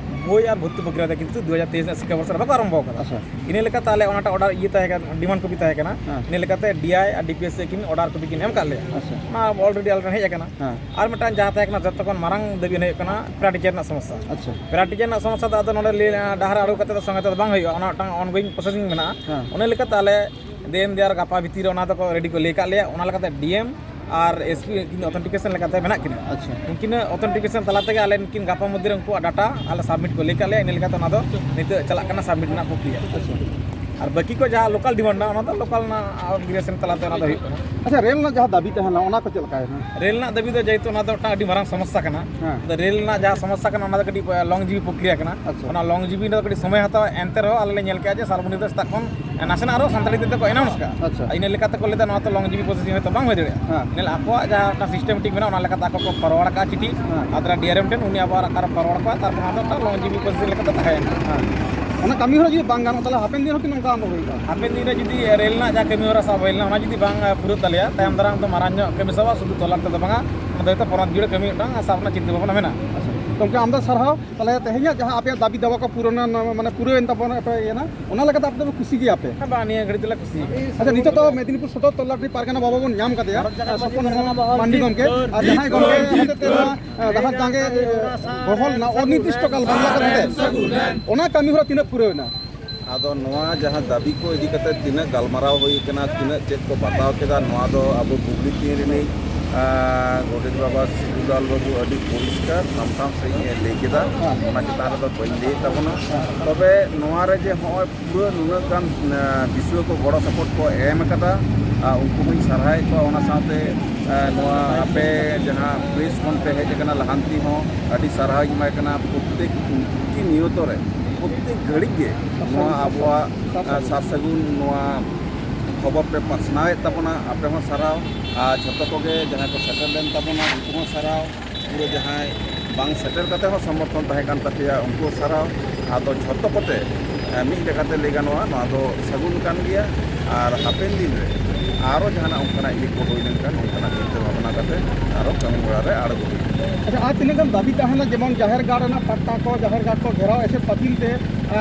ᱵᱳᱭ ᱟᱨ ᱵᱷᱚᱨᱛᱤ ᱯᱨᱚᱠᱨᱤᱭᱟ ᱫᱚ ᱠᱤᱱᱛᱩ ᱫᱩ ᱦᱟᱡᱟᱨ ᱛᱮᱭᱤᱥ ᱨᱮᱱᱟᱜ ᱥᱤᱠᱠᱷᱟ ᱵᱚᱨᱥᱚ ᱨᱮ ᱵᱟᱠᱚ ᱟᱨᱟᱢᱵᱷᱚ ᱟᱠᱟᱫᱟ᱾ ᱟᱪᱪᱷᱟ᱾ ᱤᱱᱟᱹ ᱞᱮᱠᱟᱛᱮ ᱟᱞᱮ ᱚᱱᱟᱴᱟᱜ ᱚᱰᱟᱨ ᱤᱭᱟᱹ ᱛᱟᱦᱮᱸ ᱠᱟᱱᱟ, ᱰᱤᱢᱟᱱᱰ ᱠᱚᱯᱤ ᱛᱟᱦᱮᱸ ᱠᱟᱱᱟ᱾ ᱦᱮᱸ᱾ ᱤᱱᱟᱹ ᱞᱮᱠᱟᱛᱮ ᱰᱤ ᱟᱭ ᱟᱨ ᱰᱤ ᱯᱤ ᱮᱥ ᱥᱮᱫ ᱠᱤᱱ ᱚᱰᱟᱨ ᱠᱚᱯᱤ ᱠᱤᱱ ᱮᱢ ᱠᱟᱜ ᱞᱮᱭᱟ᱾ ᱟᱪᱪᱷᱟ᱾ ᱚᱱᱟ ᱚᱞᱨᱮᱰᱤ ᱟᱞᱮ ᱴᱷᱮᱱ ᱦᱮᱡ ᱟᱠᱟᱱᱟ᱾ ᱦᱮᱸ᱾ ᱟᱨ ᱢᱤᱫᱴᱟᱝ ᱡᱟᱦᱟᱸ ᱛᱟᱦᱮᱸ ᱠᱟᱱᱟ, ᱡᱚᱛᱚ ᱠᱷᱚᱱ ᱢᱟᱨᱟᱝ ᱫᱟᱹᱵᱤ ᱦᱩᱭᱩᱜ ᱠᱟᱱᱟ ᱯᱮᱨᱟ ᱴᱤᱪᱟᱨ ᱨᱮᱱᱟᱜ ᱥᱚᱢᱚᱥᱥᱟ᱾ ᱟᱪᱪᱷᱟ᱾ ᱯᱮᱨᱟ ᱴᱤᱪᱟᱨ ᱨᱮᱱᱟᱜ ᱥᱚᱢᱚᱥᱥᱟ ᱫᱚ ᱟᱫᱚ ᱱᱚᱰᱮ ᱞᱟᱹᱭ, ᱰᱟᱦᱟᱨ ᱟᱲᱜᱚ ᱠᱟᱛᱮ ᱫᱚ ᱥᱚᱸᱜᱮ ᱛᱮᱫᱚ ᱵᱟᱝ ᱦᱩᱭᱩᱜᱼᱟ, ᱚᱱᱟ ᱢᱤᱫᱴᱟᱝ ᱚᱱᱜᱳᱭᱤᱝ ᱯᱨᱚᱥᱮᱥᱤᱝ ᱢᱮᱱᱟᱜᱼᱟ᱾ ᱦᱮᱸ᱾ ᱚᱱᱟ ᱞᱮᱠᱟᱛᱮ ᱟᱞᱮ ᱫᱮᱱ ᱫᱮᱭᱟᱨ ᱜᱟᱯᱟ ᱵᱷᱤᱛᱤᱨ ᱨᱮ ᱚᱱᱟ ᱫᱚᱠᱚ ᱨᱮᱰᱤ ᱠᱚ ᱞᱟᱹᱭ ᱠᱟᱜ ᱞᱮᱭᱟ᱾ ᱚᱱᱟ ᱞᱮᱠᱟᱛᱮ ᱰᱤ ᱮᱢ ᱟᱨ ᱮᱥ ᱯᱤ ᱠᱤᱱ ᱚᱛᱷᱮᱱᱴᱤᱠᱮᱥᱚᱱ ᱞᱮᱠᱟᱛᱮ ᱢᱮᱱᱟᱜ ᱠᱤᱱᱟ᱾ ᱟᱪᱪᱷᱟ᱾ ᱩᱱᱠᱤᱱᱟᱜ ᱚᱛᱷᱮᱱᱴᱤᱠᱮᱥᱚᱱ ᱛᱟᱞᱟ ᱛᱮᱜᱮ ᱟᱞᱮ ᱱᱩᱠᱤᱱ ᱜᱟᱯᱟ ᱢᱚᱫᱽᱫᱷᱮ ᱨᱮ ᱩᱱᱠᱩᱣᱟᱜ ᱰᱟᱴᱟ ᱟᱞᱮ ᱥᱟᱵᱢᱤᱴ ᱠᱚ ᱞᱟᱹᱭ ᱠᱟᱜ ᱞᱮᱭᱟ᱾ ᱤᱱᱟᱹ ᱞᱮᱠᱟᱛᱮ ᱚᱱᱟ ᱫᱚ ᱱᱤᱛᱚᱜ ᱪᱟᱞᱟᱜ ᱠᱟᱱᱟ ᱥᱟᱵᱢᱤᱴ ᱨᱮᱱᱟᱜ ᱯᱨᱚᱠᱨᱤᱭᱟ᱾ ᱟᱪᱪᱷᱟ᱾ ᱟᱨ ᱵᱟᱹᱠᱤ ᱠᱚ ᱡᱟᱦᱟᱸ ᱞᱳᱠᱟᱞ ᱰᱤᱢᱟᱱᱰ ᱢᱮᱱᱟᱜᱼᱟ, ᱚᱱᱟ ᱫᱚ ᱞᱳᱠᱟᱞ ᱨᱮᱱᱟᱜ ᱚᱨᱜᱟᱱᱟᱭᱡᱮᱥᱚᱱ ᱛᱟᱞᱟᱛᱮ ᱚᱱᱟ ᱫᱚ ᱦᱩᱭᱩᱜ ᱠᱟᱱᱟ᱾ ᱟᱪᱪᱷᱟ, ᱨᱮᱞ ᱨᱮᱱᱟᱜ ᱡᱟᱦᱟᱸ ᱫᱟᱹᱵᱤ ᱛᱟᱦᱮᱸ ᱞᱮᱱᱟ, ᱚᱱᱟ ᱠᱚ ᱪᱮᱫ ᱞᱮᱠᱟᱭᱮᱱᱟ? ᱨᱮᱞ ᱨᱮᱱᱟᱜ ᱫᱟᱹᱵᱤ ᱫᱚ ᱡᱮᱦᱮᱛᱩ ᱚᱱᱟ ᱫᱚ ᱢᱤᱫᱴᱟᱝ ᱟᱹᱰᱤ ᱢᱟᱨᱟᱝ ᱥᱚᱢᱚᱥᱥᱟ ᱠᱟᱱᱟ᱾ ᱦᱮᱸ᱾ ᱟᱫᱚ ᱨᱮᱞ ᱨᱮᱱᱟᱜ ᱡᱟᱦᱟᱸ ᱥᱚᱢᱚᱥᱥᱟ ᱠᱟᱱᱟ, ᱚᱱᱟ ᱫᱚ ᱠᱟᱹᱴᱤᱡ ᱞᱚᱝ ᱡᱤᱵᱤ ᱯᱨᱚᱠᱨᱤᱭᱟ ᱠᱟᱱᱟ᱾ ᱟᱪᱪᱷᱟ᱾ ᱚᱱᱟ ᱞᱚᱝ ᱡᱤᱵᱤ ᱫᱚ ᱠᱟᱹᱴᱤᱡ ᱥᱚᱢᱚᱭ ᱦᱟᱛᱟᱣᱟ, ᱮᱱᱛᱮ ᱨᱮᱦᱚᱸ ᱟᱞᱮ ᱞᱮ ᱧᱮᱞ ᱠᱮᱜᱼᱟ ᱡᱮ ᱥᱟᱞᱵᱚᱱᱤ ᱫᱚ ᱥᱮᱛᱟᱜ ᱠᱷᱚᱱ ᱱᱟᱥᱮᱱᱟᱜ ᱨᱮᱦᱚᱸ ᱥᱟᱱᱛᱟᱲᱤ ᱛᱮᱫᱚ ᱠᱚ ᱮᱱᱟᱣᱩᱱᱥ ᱠᱟᱜᱼᱟ᱾ ᱟᱪᱪᱷᱟ᱾ ᱤᱱᱟᱹ ᱞᱮᱠᱟᱛᱮ ᱠᱚ ᱞᱟᱹᱭᱫᱟ, ᱱᱚᱣᱟ ᱛᱚ ᱞᱚᱝ ᱡᱤᱵᱤ ᱯᱨᱚᱥᱮᱥᱤᱝ ᱦᱚᱭᱛᱳ ᱵᱟᱝ ᱦᱩᱭ ᱫᱟᱲᱮᱭᱟᱜᱼᱟ᱾ ᱦᱮᱸ᱾ ᱧᱮᱞ, ᱟᱠᱚᱣᱟᱜ ᱡᱟᱦᱟᱸ ᱢᱤᱫᱴᱟᱝ ᱥᱤᱥᱴᱮᱢᱮᱴᱤᱠ ᱢᱮᱱᱟᱜᱼᱟ, ᱚᱱᱟ ᱞᱮᱠᱟᱛᱮ ᱟᱠᱚ ᱠᱚ ᱯᱷᱚᱨᱣᱟᱨᱰ ᱠᱟᱜᱼᱟ ᱪᱤᱴᱷᱤ᱾ ᱦᱮᱸ᱾ ᱟᱫᱨᱟ ᱰᱤ ᱟᱨ ᱮᱢ ᱴᱷᱮᱱ, ᱩᱱᱤ ᱟᱵᱟᱨ ᱚᱠᱟᱨᱮ ᱯᱷᱚᱨᱣᱟᱨᱰ ᱠᱚᱣᱟ, ᱛᱟᱨᱯᱚᱨ ᱚᱱᱟ ᱫᱚ ᱢᱤᱫᱴᱟᱝ ᱞᱚᱝ ᱡᱤᱵᱤ ᱯᱨᱚᱥᱮᱥᱤᱝ ᱞᱮᱠᱟᱛᱮ ᱛᱟᱦᱮᱸᱭᱮᱱᱟ᱾ ᱦᱮᱸ᱾ ᱚᱱᱟ ᱠᱟᱹᱢᱤ ᱦᱚᱨᱟ ᱡᱩᱫᱤ ᱵᱟᱝ ᱜᱟᱱᱚᱜ, ᱛᱟᱦᱚᱞᱮ ᱦᱟᱯᱮᱱ ᱫᱤᱱ ᱦᱚᱸ ᱠᱤ ᱱᱚᱝᱠᱟ ᱟᱱᱫᱳᱞᱚᱱ ᱦᱩᱭᱩᱜᱼᱟ? ᱦᱟᱯᱮᱱ ᱫᱤᱱ ᱨᱮ ᱡᱩᱫᱤ ᱨᱮᱞ ᱨᱮᱱᱟᱜ ᱡᱟᱦᱟᱸ ᱠᱟᱹᱢᱤ ᱦᱚᱨᱟ ᱥᱟᱵ ᱦᱩᱭ ᱞᱮᱱᱟ, ᱚᱱᱟ ᱡᱩᱫᱤ ᱵᱟᱝ, ᱮ, ᱯᱩᱨᱟᱹᱜ ᱛᱟᱞᱮᱭᱟ, ᱛᱟᱭᱚᱢ ᱫᱟᱨᱟᱢ ᱫᱚ ᱢᱟᱨᱟᱝ ᱧᱚᱜ ᱠᱟᱹᱢᱤ ᱥᱟᱵᱟ, ᱥᱩᱫᱷᱩ ᱛᱚᱞᱟᱴ ᱛᱮᱫᱚ ᱵᱟᱝᱟ, ᱚᱱᱟ ᱫᱚ ᱦᱚᱭᱛᱳ ᱯᱚᱱᱚᱛ ᱡᱩᱲᱟᱹ ᱠᱟᱹᱢᱤ ᱢᱤᱫᱴᱟᱝ ᱥᱟᱵ ᱨᱮᱱᱟᱜ ᱪᱤᱱᱛᱟᱹ ᱵᱷᱟᱵᱽᱱᱟ ᱢᱮᱱᱟᱜᱼᱟ᱾ ᱟᱪᱪᱷᱟ, ᱜᱚᱢᱠᱮ, ᱟᱢᱫᱟ ᱥᱟᱨᱦᱟᱣ᱾ ᱛᱟᱦᱚᱞᱮ ᱛᱮᱦᱮᱧᱟᱜ ᱡᱟᱦᱟᱸ ᱟᱯᱮᱭᱟᱜ ᱫᱟᱵᱤ ᱫᱟᱣᱟ ᱠᱚ ᱯᱩᱨᱚᱱᱟ, ᱢᱟᱱᱮ ᱯᱩᱨᱟᱹᱣᱮᱱ ᱛᱟᱵᱚᱱᱟ, ᱯᱮ ᱤᱭᱟᱹᱱᱟ, ᱚᱱᱟ ᱞᱮᱠᱟᱛᱮ ᱟᱯᱮ ᱫᱚᱯᱮ ᱠᱩᱥᱤ ᱜᱮᱭᱟ ᱯᱮ? ᱦᱮᱸ, ᱵᱟᱝ, ᱱᱤᱭᱟᱹ ᱜᱷᱟᱹᱲᱤᱡ ᱫᱚᱞᱮ ᱠᱩᱥᱤ ᱜᱮᱭᱟ᱾ ᱟᱪᱪᱷᱟ, ᱱᱤᱛᱚᱜ ᱫᱚ ᱢᱮᱫᱤᱱᱤᱯᱩᱨ ᱥᱚᱫᱚᱨ ᱛᱚᱞᱟᱴᱨᱤ ᱯᱟᱨᱜᱟᱱᱟ ᱵᱟᱵᱟ ᱵᱚᱱ ᱧᱟᱢ ᱠᱟᱫᱮᱭᱟ, ᱥᱚᱯᱚᱱ ᱢᱚᱦᱚᱱ ᱢᱟᱱᱰᱤ ᱜᱚᱢᱠᱮ, ᱟᱨ ᱡᱟᱦᱟᱸᱭ ᱜᱚᱢᱠᱮ ᱦᱚᱛᱮᱛᱮ ᱱᱚᱣᱟ, ᱮ, ᱰᱟᱦᱟᱨ ᱡᱟᱸᱜᱮ, ᱮ, ᱜᱚᱦᱚᱲ ᱞᱮᱱᱟ, ᱚᱱᱤᱨᱫᱤᱥᱴᱚ ᱠᱟᱞ ᱵᱟᱝᱞᱟ ᱠᱟᱛᱷᱟ ᱛᱮ, ᱚᱱᱟ ᱠᱟᱹᱢᱤ ᱦᱚᱨᱟ ᱛᱤᱱᱟᱹᱜ ᱯᱩᱨᱟᱹᱣ ᱮᱱᱟ? ᱟᱫᱚ ᱱᱚᱣᱟ ᱡᱟᱦᱟᱸ ᱫᱟᱹᱵᱤ ᱠᱚ ᱤᱫᱤ ᱠᱟᱛᱮ ᱛᱤᱱᱟᱹᱜ ᱜᱟᱞᱢᱟᱨᱟᱣ ᱦᱩᱭ ᱠᱟᱱᱟ, ᱛᱤᱱᱟᱹᱜ ᱪᱮᱫ ᱠᱚ ᱵᱟᱛᱟᱣ ᱠᱮᱫᱟ, ᱱᱚᱣᱟ ᱫᱚ ᱟᱵᱚ ᱵᱩᱜᱽᱞᱤ ᱛᱤᱱ ᱨᱤᱱᱤᱡ, ᱟᱸ, ᱜᱚᱰᱮᱛ ᱵᱟᱵᱟ ᱥᱤᱫᱩᱞᱟᱞ ᱵᱟᱹᱵᱩ ᱟᱹᱰᱤ ᱯᱚᱨᱤᱥᱠᱟᱨ ᱥᱟᱢᱴᱷᱟᱢ ᱥᱟᱺᱦᱤᱡ ᱮ ᱞᱟᱹᱭ ᱠᱮᱫᱟ᱾ ᱚᱱᱟ ᱪᱮᱛᱟᱱ ᱨᱮᱫᱚ ᱵᱟᱹᱧ ᱞᱟᱹᱭᱮᱫ ᱛᱟᱵᱚᱱᱟ᱾ ᱛᱚᱵᱮ ᱱᱚᱣᱟ ᱨᱮ ᱡᱮ ᱦᱚᱸᱜᱼᱚᱭ ᱯᱩᱨᱟᱹ ᱱᱩᱱᱟᱹᱜ ᱜᱟᱱ, ᱟᱸ, ᱫᱤᱥᱩᱣᱟᱹ ᱠᱚ ᱜᱚᱲᱚ ᱥᱚᱯᱚᱦᱚᱫ ᱠᱚ ᱮᱢ ᱟᱠᱟᱫᱟ, ᱟᱨ ᱩᱱᱠᱩ ᱦᱚᱸᱧ ᱥᱟᱨᱦᱟᱣᱮᱫ ᱠᱚᱣᱟ᱾ ᱚᱱᱟ ᱥᱟᱶᱛᱮ, ᱟᱸ, ᱱᱚᱣᱟ ᱟᱯᱮ ᱡᱟᱦᱟᱸ ᱯᱨᱮᱥ ᱠᱷᱚᱱ ᱯᱮ ᱦᱮᱡ ᱟᱠᱟᱱᱟ, ᱞᱟᱦᱟᱱᱛᱤ ᱦᱚᱸ ᱟᱹᱰᱤ ᱥᱟᱨᱦᱟᱣᱤᱧ ᱮᱢᱟᱭ ᱠᱟᱱᱟ᱾ ᱯᱨᱚᱛᱮᱠ ᱯᱨᱚᱛᱤᱱᱤᱭᱚᱛᱚ ᱨᱮ, ᱯᱨᱚᱛᱮᱠ ᱜᱷᱟᱹᱲᱤᱡ ᱜᱮ ᱱᱚᱣᱟ ᱟᱵᱚᱣᱟᱜ, ᱟᱸ, ᱥᱟᱨ ᱥᱟᱹᱜᱩᱱ ᱱᱚᱣᱟ ᱠᱷᱚᱵᱚᱨ ᱯᱮ ᱯᱟᱥᱱᱟᱣᱮᱫ ᱛᱟᱵᱚᱱᱟ, ᱟᱯᱮ ᱦᱚᱸ ᱥᱟᱨᱦᱟᱣ᱾ ᱟᱨ ᱡᱷᱚᱛᱚ ᱠᱚᱜᱮ ᱡᱟᱦᱟᱸᱭ ᱠᱚ ᱥᱮᱴᱮᱨ ᱞᱮᱱ ᱛᱟᱵᱚᱱᱟ, ᱩᱱᱠᱩ ᱦᱚᱸ ᱥᱟᱨᱦᱟᱣ᱾ ᱯᱩᱨᱟᱹ ᱡᱟᱦᱟᱸᱭ ᱵᱟᱝ ᱥᱮᱴᱮᱨ ᱠᱟᱛᱮ ᱦᱚᱸ ᱥᱚᱢᱚᱨᱛᱷᱚᱱ ᱛᱟᱦᱮᱸ ᱠᱟᱱ ᱛᱟᱯᱮᱭᱟ, ᱩᱱᱠᱩ ᱥᱟᱨᱦᱟᱣ᱾ ᱟᱫᱚ ᱡᱷᱚᱛᱚ ᱠᱚᱛᱮ, ᱮ, ᱢᱤᱫ ᱞᱮᱠᱟᱛᱮ ᱞᱟᱹᱭ ᱜᱟᱱᱚᱜᱼᱟ, ᱱᱚᱣᱟ ᱫᱚ ᱥᱟᱹᱜᱩᱱ ᱠᱟᱱ ᱜᱮᱭᱟ᱾ ᱟᱨ ᱦᱟᱯᱮᱱ ᱫᱤᱱ ᱨᱮ ᱟᱨᱚ ᱡᱟᱦᱟᱱᱟᱜ ᱚᱱᱠᱟᱱᱟᱜ ᱤᱭᱟᱹ ᱠᱚ ᱦᱩᱭ ᱞᱮᱱᱠᱷᱟᱱ, ᱚᱱᱠᱟᱱᱟᱜ ᱪᱤᱱᱛᱟᱹ ᱵᱷᱟᱵᱽᱱᱟ ᱠᱟᱛᱮ ᱟᱨᱚ ᱠᱟᱹᱢᱤ ᱦᱚᱨᱟ ᱨᱮ ᱟᱬᱜᱚ ᱦᱩᱭᱩᱜᱼᱟ᱾ ᱟᱪᱪᱷᱟ, ᱟᱨ ᱛᱤᱱᱟᱹᱜ ᱜᱟᱱ ᱫᱟᱹᱵᱤ ᱛᱟᱦᱮᱱᱟ, ᱡᱮᱢᱚᱱ ᱡᱟᱦᱮᱨ ᱜᱟᱲ ᱨᱮᱱᱟᱜ ᱯᱟᱴᱟ ᱠᱚ, ᱡᱟᱦᱮᱨ ᱜᱟᱲ ᱠᱚ ᱜᱷᱮᱨᱟᱣ ᱮᱥᱮᱫ ᱯᱟᱹᱪᱤᱞ ᱛᱮ,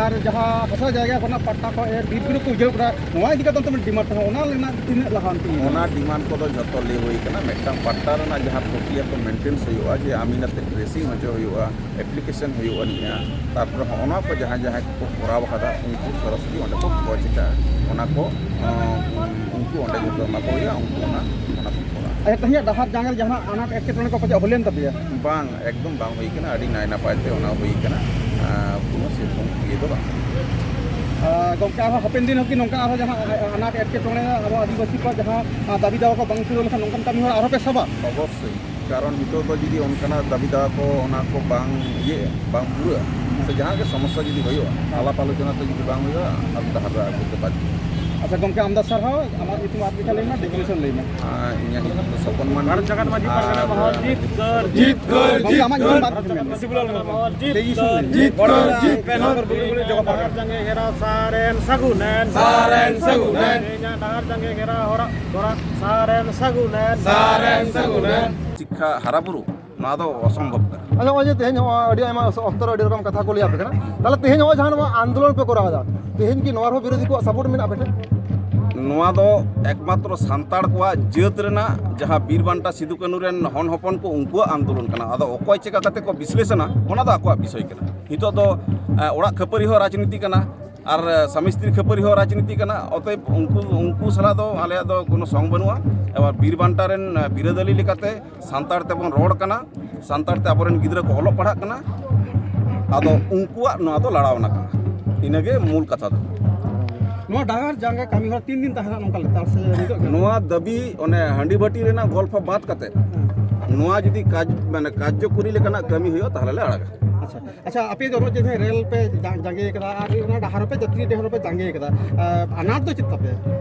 ᱟᱨ ᱡᱟᱦᱟᱸ ᱦᱟᱥᱟ ᱡᱟᱭᱜᱟ ᱠᱚᱨᱮᱱᱟᱜ ᱯᱟᱴᱟ ᱠᱚ ᱮᱨ, ᱵᱤᱨ ᱵᱩᱨᱩ ᱠᱚ ᱩᱡᱟᱹᱲ ᱠᱮᱫᱟ, ᱱᱚᱣᱟ ᱤᱫᱤ ᱠᱟᱛᱮ ᱚᱱᱛᱮ ᱰᱤᱢᱟᱱᱰ ᱛᱟᱦᱮᱸ, ᱚᱱᱟ ᱨᱮᱱᱟᱜ ᱛᱤᱱᱟᱹᱜ ᱞᱟᱦᱟᱱᱛᱤ ᱢᱮᱱᱟᱜᱼᱟ? ᱚᱱᱟ ᱰᱤᱢᱟᱱᱰ ᱠᱚᱫᱚ ᱡᱷᱚᱛᱚ ᱞᱟᱹᱭ ᱦᱩᱭ ᱠᱟᱱᱟ᱾ ᱢᱤᱫᱴᱟᱝ ᱯᱟᱴᱟ ᱨᱮᱱᱟᱜ ᱡᱟᱦᱟᱸ ᱯᱨᱚᱠᱨᱤᱭᱟ ᱠᱚ ᱢᱮᱱᱴᱮᱱᱥ ᱦᱩᱭᱩᱜᱼᱟ, ᱡᱮ ᱟᱢᱤᱱ ᱟᱛᱮ ᱴᱨᱮᱥᱤᱝ ᱦᱚᱪᱚ ᱦᱩᱭᱩᱜᱼᱟ, ᱮᱯᱞᱤᱠᱮᱥᱚᱱ ᱦᱩᱭᱩᱜ ᱟᱹᱱᱤᱡᱼᱟ, ᱛᱟᱨᱯᱚᱨᱮ ᱦᱚᱸᱜᱼᱚ ᱱᱚᱣᱟ ᱠᱚ ᱡᱟᱦᱟᱸᱭ ᱡᱟᱦᱟᱸᱭ ᱠᱚ ᱠᱚᱨᱟᱣ ᱟᱠᱟᱫᱟ, ᱩᱱᱠᱩ ᱥᱚᱨᱟᱥᱚᱨᱤ ᱚᱸᱰᱮ ᱠᱚ ᱠᱷᱚᱡᱽ ᱮᱫᱟ, ᱚᱱᱟ ᱠᱚ, ᱟᱸ, ᱩᱱᱠᱩ ᱚᱸᱰᱮ ᱡᱚᱛᱚ ᱮᱢᱟ ᱠᱚ ᱦᱩᱭᱩᱜᱼᱟ, ᱩᱱᱠᱩ ᱚᱱᱟ, ᱚᱱᱟ ᱠᱚ ᱠᱚᱨᱟᱣᱟ᱾ ᱟᱪᱪᱷᱟ, ᱛᱮᱦᱮᱧᱟᱜ ᱰᱟᱦᱟᱨ ᱡᱟᱸᱜᱟ ᱨᱮ ᱡᱟᱦᱟᱱᱟᱜ ᱟᱱᱟᱴ ᱮᱴᱠᱮᱴᱚᱬᱮ ᱠᱚ ᱯᱟᱪᱮᱫ ᱦᱩᱭ ᱞᱮᱱ ᱛᱟᱯᱮᱭᱟ? ᱵᱟᱝ, ᱮᱠᱫᱚᱢ ᱵᱟᱝ ᱦᱩᱭ ᱠᱟᱱᱟ, ᱟᱹᱰᱤ ᱱᱟᱭ ᱱᱟᱯᱟᱭ ᱛᱮ ᱚᱱᱟ ᱦᱩᱭ ᱠᱟᱱᱟ, ᱟᱨ ᱠᱳᱱᱳ ᱥᱮᱨᱚᱠᱚᱢ ᱤᱭᱟᱹ ᱫᱚ ᱵᱟᱝ᱾ ᱟᱨ ᱜᱚᱢᱠᱮ, ᱟᱨᱦᱚᱸ ᱦᱟᱯᱮᱱ ᱫᱤᱱ ᱦᱚᱸ ᱠᱤ ᱱᱚᱝᱠᱟ ᱟᱨᱦᱚᱸ ᱡᱟᱦᱟᱸ ᱟᱱᱟᱴ ᱮᱴᱠᱮᱴᱚᱬᱮ ᱟᱵᱚ ᱟᱹᱫᱤᱵᱟᱹᱥᱤ ᱠᱚᱣᱟᱜ ᱡᱟᱦᱟᱸ ᱫᱟᱹᱵᱤ ᱫᱟᱣᱟ ᱠᱚ ᱵᱟᱝ ᱯᱩᱨᱟᱹᱣ ᱞᱮᱱᱠᱷᱟᱱ ᱱᱚᱝᱠᱟᱱ ᱠᱟᱹᱢᱤ ᱦᱚᱨᱟ ᱟᱨᱦᱚᱸ ᱯᱮ ᱥᱟᱵᱟ? ᱚᱵᱚᱥᱥᱳᱭ, ᱠᱟᱨᱚᱱ ᱱᱤᱛᱚᱜ ᱫᱚ ᱡᱩᱫᱤ ᱚᱱᱠᱟᱱᱟᱜ ᱫᱟᱹᱵᱤ ᱫᱟᱣᱟ ᱠᱚ ᱚᱱᱟ ᱠᱚ ᱵᱟᱝ ᱤᱭᱟᱹᱜᱼᱟ, ᱵᱟᱝ ᱯᱩᱨᱟᱹᱜᱼᱟ, ᱥᱮ ᱡᱟᱦᱟᱸ ᱜᱮ ᱥᱚᱢᱚᱥᱥᱟ ᱡᱩᱫᱤ ᱦᱩᱭᱩᱜᱼᱟ, ᱟᱞᱟᱯ ᱟᱞᱳᱪᱚᱱᱟ ᱛᱮ ᱡᱩᱫᱤ ᱵᱟᱝ ᱦᱩᱭᱩᱜᱼᱟ, ᱟᱞᱮ ᱰᱟᱦᱟᱨ ᱨᱮ ᱟᱹᱜᱩ ᱛᱮ ᱵᱟᱫᱽ᱾ ᱟᱪᱪᱷᱟ ᱜᱚᱢᱠᱮ, ᱟᱢᱫᱟ ᱥᱟᱨᱦᱟᱣ᱾ ᱟᱢᱟᱜ ᱧᱩᱛᱩᱢ ᱟᱨ ᱢᱤᱫ ᱫᱷᱟᱣ ᱞᱟᱹᱭ ᱢᱮ, ᱰᱮᱯᱷᱤᱱᱮᱥᱚᱱ ᱞᱟᱹᱭ ᱢᱮ᱾ ᱟᱨ ᱤᱧᱟᱹᱜ ᱧᱩᱛᱩᱢ ᱫᱚ ᱥᱚᱯᱚᱱ ᱢᱟᱱᱰᱤ᱾ ᱜᱷᱟᱴ ᱡᱟᱠᱟᱛ ᱢᱟᱹᱡᱷᱤ ᱯᱟᱨᱜᱟᱱᱟ ᱟᱨ ᱢᱚᱦᱚᱞ ᱡᱤᱛᱠᱟᱹᱨ᱾ ᱡᱤᱛᱠᱟᱹᱨ, ᱜᱚᱢᱠᱮ, ᱟᱢᱟᱜ ᱧᱩᱛᱩᱢ ᱟᱨ ᱢᱤᱫ ᱫᱷᱟᱣ ᱞᱟᱹᱭ ᱢᱮ᱾ ᱰᱮᱯᱷᱤᱱᱮᱥᱚᱱ ᱞᱟᱹᱭ ᱢᱮ᱾ ᱡᱤᱛᱠᱟᱹᱨ, ᱡᱤᱛᱠᱟᱹᱨ᱾ ᱰᱟᱦᱟᱨ ᱡᱟᱸᱜᱮ ᱜᱷᱮᱨᱟ ᱥᱟᱨᱮᱱ ᱥᱟᱹᱜᱩᱱᱮᱱ᱾ ᱥᱟᱨᱮᱱ ᱥᱟᱹᱜᱩᱱᱮᱱ᱾ ᱛᱮᱦᱮᱧᱟᱜ ᱰᱟᱦᱟᱨ ᱡᱟᱸᱜᱮ ᱜᱷᱮᱨᱟ ᱦᱚᱨᱟ ᱫᱷᱚᱨᱟ ᱥᱟᱨᱮᱱ ᱥᱟᱹᱜᱩᱱᱮᱱ᱾ ᱥᱟᱨᱮᱱ ᱥᱟᱹᱜᱩᱱᱮᱱ᱾ ᱥᱤᱠᱠᱷᱟ ᱦᱟᱨᱟᱵᱩᱨᱩ, ᱱᱚᱣᱟ ᱫᱚ ᱚᱥᱚᱢᱵᱷᱚᱵ ᱠᱟᱱᱟ᱾ ᱟᱪᱪᱷᱟ, ᱱᱚᱜᱼᱚᱭ ᱡᱮ ᱛᱮᱦᱮᱧ ᱱᱚᱣᱟ ᱟᱹᱰᱤ ᱟᱭᱢᱟ ᱚᱠᱛᱚ ᱨᱮ ᱟᱹᱰᱤ ᱨᱚᱠᱚᱢ ᱠᱟᱛᱷᱟ ᱠᱚ ᱞᱟᱹᱭ ᱟᱯᱮ ᱠᱟᱱᱟ, ᱛᱟᱦᱚᱞᱮ ᱛᱮᱦᱮᱧ ᱱᱚᱜᱼᱚᱭ ᱡᱟᱦᱟᱸ ᱱᱚᱣᱟ ᱟᱱᱫᱳᱞᱚᱱ ᱯᱮ ᱠᱚᱨᱟᱣ ᱮᱫᱟ, ᱛᱮᱦᱮᱧ ᱠᱤ ᱱᱚᱣᱟ ᱨᱮᱦᱚᱸ ᱵᱤᱨᱳᱫᱷᱤ ᱠᱚᱣᱟᱜ ᱥᱟᱯᱳᱨᱴ ᱢᱮᱱᱟᱜᱼᱟ ᱟᱯᱮ ᱴᱷᱮᱱ? ᱱᱚᱣᱟ ᱫᱚ ᱮᱠᱢᱟᱛᱨᱚ ᱥᱟᱱᱛᱟᱲ ᱠᱚᱣᱟᱜ ᱡᱟᱹᱛ ᱨᱮᱱᱟᱜ ᱡᱟᱦᱟᱸ ᱵᱤᱨ ᱵᱟᱱᱴᱟ ᱥᱤᱫᱩ ᱠᱟᱹᱱᱩ ᱨᱮᱱ ᱦᱚᱱ ᱦᱚᱯᱚᱱ ᱠᱚ, ᱩᱱᱠᱩᱣᱟᱜ ᱟᱱᱫᱳᱞᱚᱱ ᱠᱟᱱᱟ᱾ ᱟᱫᱚ ᱚᱠᱚᱭ ᱪᱮᱠᱟ ᱠᱟᱛᱮ ᱠᱚ ᱵᱤᱥᱞᱮᱥᱚᱱᱟ, ᱚᱱᱟ ᱫᱚ ᱟᱠᱚᱣᱟᱜ ᱵᱤᱥᱚᱭ ᱠᱟᱱᱟ᱾ ᱱᱤᱛᱚᱜ ᱫᱚ, ᱮ, ᱚᱲᱟᱜ ᱠᱷᱟᱹᱯᱟᱹᱨᱤ ᱦᱚᱸ ᱨᱟᱡᱽᱱᱤᱛᱤ ᱠᱟᱱᱟ, ᱟᱨ, ᱮ, ᱥᱟᱢᱤ ᱥᱛᱨᱤ ᱠᱷᱟᱹᱯᱟᱹᱨᱤ ᱦᱚᱸ ᱨᱟᱡᱽᱱᱤᱛᱤ ᱠᱟᱱᱟ᱾ ᱚᱛᱚᱮᱵ ᱩᱱᱠᱩ, ᱩᱱᱠᱩ ᱥᱟᱞᱟᱜ ᱫᱚ ᱟᱞᱮᱭᱟᱜ ᱫᱚ ᱠᱳᱱᱳ ᱥᱚᱝ ᱵᱟᱹᱱᱩᱜᱼᱟ᱾ ᱮᱵᱟᱨ ᱵᱤᱨ ᱵᱟᱱᱴᱟ ᱨᱮᱱ, ᱮ, ᱵᱤᱨᱟᱹᱫᱟᱹᱞᱤ ᱞᱮᱠᱟᱛᱮ ᱥᱟᱱᱛᱟᱲ ᱛᱮᱵᱚᱱ ᱨᱚᱲ ᱠᱟᱱᱟ, ᱥᱟᱱᱛᱟᱲ ᱛᱮ ᱟᱵᱚᱨᱮᱱ ᱜᱤᱫᱽᱨᱟᱹ ᱠᱚ ᱚᱞᱚᱜ ᱯᱟᱲᱦᱟᱜ ᱠᱟᱱᱟ᱾ ᱟᱫᱚ ᱩᱱᱠᱩᱣᱟᱜ ᱱᱚᱣᱟ ᱫᱚ ᱞᱟᱲᱟᱣᱱᱟ ᱠᱟᱱᱟ᱾ ᱤᱱᱟᱹᱜᱮ ᱢᱩᱞ ᱠᱟᱛᱷᱟ ᱫᱚ᱾ ᱱᱚᱣᱟ ᱰᱟᱦᱟᱨ ᱡᱟᱸᱜᱟ ᱠᱟᱹᱢᱤ ᱦᱚᱨᱟ ᱛᱤᱱ ᱫᱤᱱ ᱛᱟᱦᱮᱱᱟ ᱱᱚᱝᱠᱟ ᱞᱮᱛᱟᱲ ᱥᱮ ᱱᱤᱛᱚᱜ ᱜᱮ? ᱱᱚᱣᱟ ᱫᱟᱹᱵᱤ ᱚᱱᱮ ᱦᱟᱺᱰᱤ ᱵᱷᱟᱹᱴᱤ ᱨᱮᱱᱟᱜ ᱜᱚᱞᱯᱷᱚ ᱵᱟᱫ ᱠᱟᱛᱮ, ᱦᱮᱸ᱾ ᱱᱚᱣᱟ ᱡᱩᱫᱤ ᱠᱟᱡᱽ, ᱢᱟᱱᱮ ᱠᱟᱨᱡᱚᱠᱚᱨᱤ ᱞᱮᱠᱟᱱᱟᱜ ᱠᱟᱹᱢᱤ ᱦᱩᱭᱩᱜᱼᱟ, ᱛᱟᱦᱚᱞᱮ ᱞᱮ ᱟᱲᱟᱜᱟ᱾ ᱟᱪᱪᱷᱟ, ᱟᱪᱪᱷᱟ, ᱟᱯᱮ ᱫᱚ ᱱᱚᱜᱼᱚᱭ ᱡᱮ ᱨᱮᱞ ᱯᱮ ᱡᱟ-, ᱡᱟᱸᱜᱮ ᱠᱟᱫᱟ ᱟᱨ ᱚᱱᱟ ᱰᱟᱦᱟᱨ ᱦᱚᱸᱯᱮ ᱡᱟᱹᱛᱨᱤ ᱰᱟᱦᱟᱨ ᱦᱚᱸᱯᱮ ᱡᱟᱸᱜᱮ ᱠᱟᱫᱟ, ᱟᱨ ᱟᱱᱟᱴ ᱫᱚ ᱪᱮᱫ ᱛᱟᱯᱮ?